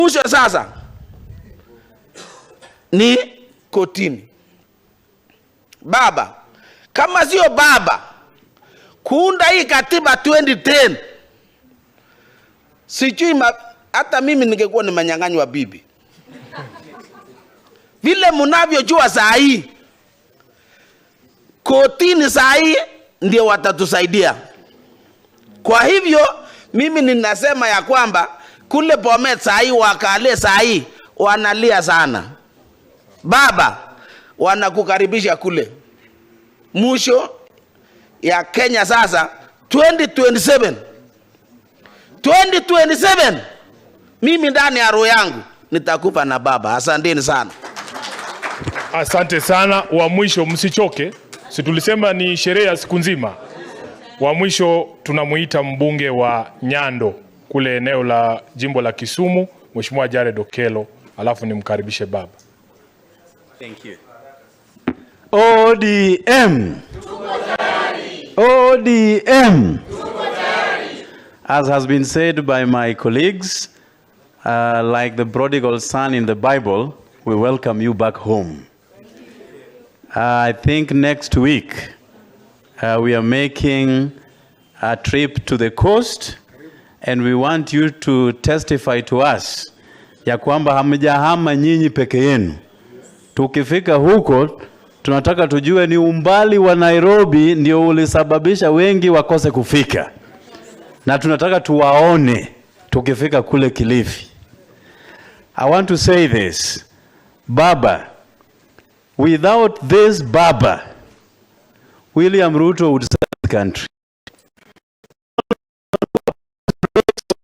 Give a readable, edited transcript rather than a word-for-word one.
Mwisho sasa ni kotini. Baba, kama sio baba kuunda hii katiba 2010, sijui hata mimi ningekuwa nimenyang'anywa bibi. Vile mnavyojua saa hii kotini, saa hii ndio watatusaidia. Kwa hivyo mimi ninasema ya kwamba kule Bomet saa hii, Wakale saa hii wanalia sana. Baba, wanakukaribisha kule. Mwisho ya Kenya sasa 2027, 2027, mimi ndani ya roho yangu nitakupa na baba. Asanteni sana. Asante sana. Wa mwisho, msichoke, si tulisema ni sherehe ya siku nzima. Wa mwisho tunamuita mbunge wa Nyando kule eneo la jimbo la Kisumu, Mheshimiwa Jared Okello, alafu nimkaribishe baba. Thank you. ODM. ODM. As has been said by my colleagues, like the prodigal son in the Bible, we welcome you back home. I think next week we are making a trip to the coast and we want you to testify to us ya kwamba hamjahama nyinyi peke yenu. Tukifika huko tunataka tujue ni umbali wa Nairobi ndio ulisababisha wengi wakose kufika, na tunataka tuwaone tukifika kule Kilifi. I want to say this, Baba, without this Baba, William Ruto would sell the country.